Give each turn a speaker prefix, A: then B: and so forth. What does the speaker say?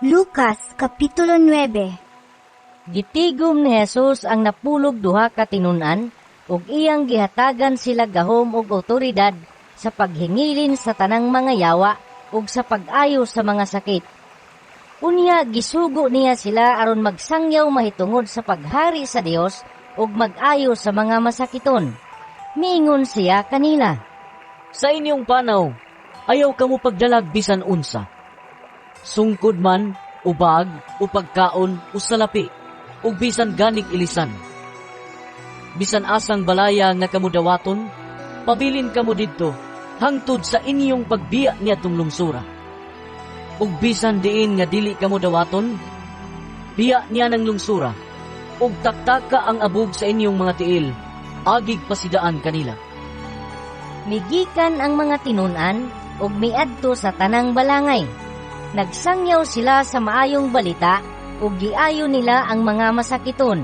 A: Lucas Kapitulo 9.
B: Gitigom ni Jesus ang 12 ka tinun-an ug iyang gihatagan sila gahom ug otoridad sa paghingilin sa tanang mga yawa ug sa pag-ayo sa mga sakit. Unya gisugo niya sila aron magsangyaw mahitungod sa paghari sa Dios ug mag-ayo sa mga masakiton. Miingon siya kanila,
C: "Sa inyong panaw, ayaw kamo pagdalag bisan unsa. Sungkod man, o bag, o pagkaon, o salapi, ug bisan ganig ilisan. Bisan asang balaya nga kamo dawaton, pabilin kamo didto, hangtod sa inyong pagbiya niadtong lungsura. Ug bisan diin nga dili kamo dawaton, biya niya ng lungsura, ug taktaka ang abog sa inyong mga tiil, agig pasidaan kanila."
B: Migikan ang mga tinun-an ug miadto sa tanang balangay. Nagsangyaw sila sa maayong balita ug giayo nila ang mga masakiton.